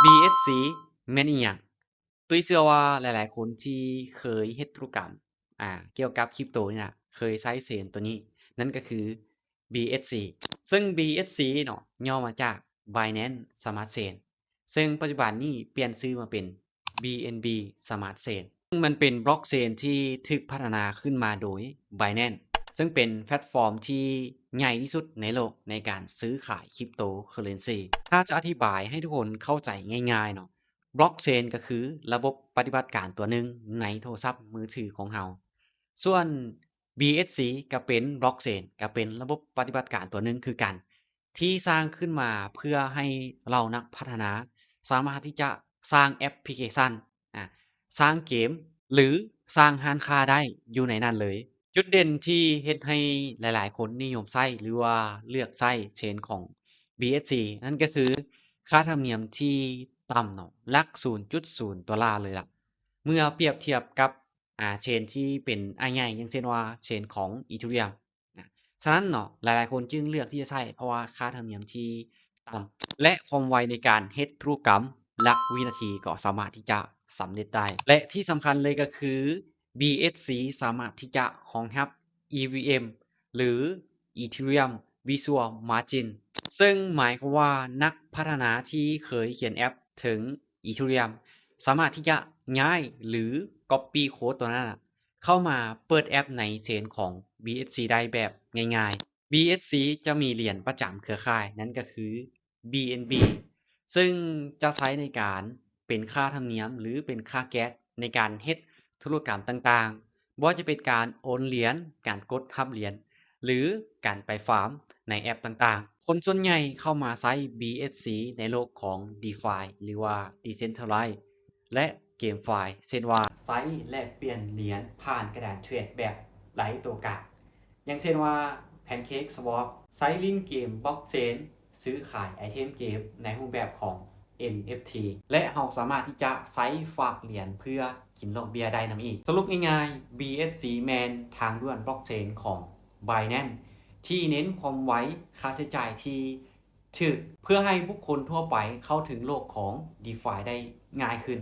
ບີເອັດຊີ ແມ່ນອີ່ຫຍັງ? ຕຸ້ຍເຊື່ອວ່າຫຼາຍໆຄົນທີ່ເຄີຍເຮັດທຸລະກຳ ອ່າ ກ່ຽວກັບຄຣິບໂຕນີ້ນະ ເຄີຍໃຊ້ເຊນໂຕນີ້ ນັ້ນກໍຄື ບີເອັດຊີ ເຊິ່ງ ບີເອັດຊີ ເນາະ ຫຍໍ້ມາຈາກ Binance Smart Chain ເຊິ່ງປັດຈຸບັນນີ້ປ່ຽນຊື່ມາເປັນ ບີເອັນບີ Smart Chain ເຊິ່ງມັນເປັນບລັອກເຊນທີ່ຖືກພັດທະນາຂຶ້ນມາໂດຍ Binance ເຊິ່ງເປັນແພລດຟອມທີ່ໃຫຍ່ທີ່ສຸດໃນໂລກໃນການຊື້ຂາຍຄຣິບໂຕເຄີເຣນຊີ. ຖ້າຈະອະທິບາຍໃຫ້ທຸກຄົນເຂົ້າໃຈງ່າຍໆເນາະ, ບລັອກເຊນກໍຄືລະບົບປະຕິບັດການຕົວໜຶ່ງໃນໂທລະສັບມືຖືຂອງເຮົາ, ສ່ວນ ບີເອັດຊີ ກໍເປັນບລັອກເຊນ ກໍເປັນລະບົບປະຕິບັດການຕົວໜຶ່ງຄືກັນ ທີ່ສ້າງຂຶ້ນມາເພື່ອໃຫ້ເຫຼົ່ານັກພັດທະນາສາມາດທີ່ຈະສ້າງແອັບພລິເຄຊັນ, ອາ, ສ້າງເກມ ຫຼື ສ້າງຮ້ານຄ້າໄດ້ຢູ່ໃນນັ້ນເລີຍ. ຈຸດເດັ່ນທີ່ເຮັດໃຫ້ຫຼາຍໆຄົນນິຍົມໃຊ້ ຫຼືວ່າເລືອກໃຊ້ເຊນຂອງ ບີເອັດຊີ ນັ້ນກໍຄືຄ່າທຳນຽມທີ່ຕ່ຳເນາະ, ຫຼັກສູນຈຸດສູນໂດລາເລີຍລະ ເມື່ອປຽບທຽບກັບ ອາ ເຊນທີ່ເປັນອ້າຍໃຫຍ່ ຢ່າງເຊັ່ນວ່າເຊນຂອງ Ethereum ນະ. ສະນັ້ນເນາະ ຫຼາຍໆຄົນຈຶ່ງເລືອກທີ່ຈະໃຊ້ ເພາະວ່າຄ່າທຳນຽມທີ່ຕ່ຳ ແລະ ຄວາມໄວໃນການເຮັດທຸລະກຳ ຫຼັກວິນາທີກໍສາມາດທີ່ຈະສຳເລັດໄດ້ ແລະ ທີ່ສຳຄັນເລີຍກໍຄື ບີເອັດຊີ ສາມາດທີ່ຈະຮອງຮັບ ອີ ວີ ເອັມ ຫຼື Ethereum Virtual Machine ເຊິ່ງໝາຍຄວາມວ່ານັກພັດທະນາທີ່ເຄີຍຂຽນແອັບເຖິງ Ethereum ສາມາດທີ່ຈະຍ້າຍ ຫຼື copy code ຕົວນັ້ນນະ ເຂົ້າມາເປີດແອັບໃນເຊນຂອງ ບີເອັດຊີ ໄດ້ແບບງ່າຍໆ. ບີເອັດຊີ ຈະມີຫຼຽນປະຈຳເຄືອຂ່າຍ ນັ້ນກໍຄື ບີເອັນບີ ເຊິ່ງຈະໃຊ້ໃນການເປັນຄ່າທຳນຽມ ຫຼື ເປັນຄ່າແກັສໃນການເຮັດທຸລະກຳຕ່າງໆ, ບໍ່ວ່າຈະເປັນການໂອນຫຼຽນ, ການກົດຮັບຫຼຽນ ຫຼື ການໄປຟາມໃນແອັບຕ່າງໆ. ຄົນສ່ວນໃຫຍ່ເຂົ້າມາໃຊ້ ບີເອັດຊີ ໃນໂລກຂອງ DeFi ຫຼືວ່າ Decentralized ແລະ GameFi ເຊັ່ນວ່າ ໃຊ້ແລກປ່ຽນຫຼຽນຜ່ານກະດານເທຣດແບບໄຮ້ຕົວກາງ ຢ່າງເຊັ່ນວ່າ PancakeSwap ໃຊ້ຫຼິ້ນເກມບລັອກເຊນ ຊື້ຂາຍໄອເທັມເກມໃນຮູບແບບຂອງ ເອັນ ເອັຟ ທີ ແລະ ເຮົາສາມາດທີ່ຈະໃຊ້ຝາກຫຼຽນເພື່ອກິນດອກເບ້ຍໄດ້ນຳອີກ. ສະຫຼຸບງ່າຍໆ ບີເອັດຊີ ແມ່ນທາງດ່ວນບລັອກເຊນຂອງ Binance ທີ່ເນັ້ນຄວາມໄວ, ຄ່າໃຊ້ຈ່າຍທີ່ຖືກ ເພື່ອໃຫ້ບຸກຄົນທົ່ວໄປເຂົ້າເຖິງໂລກຂອງ DeFi ໄດ້ງ່າຍຂຶ້ນ.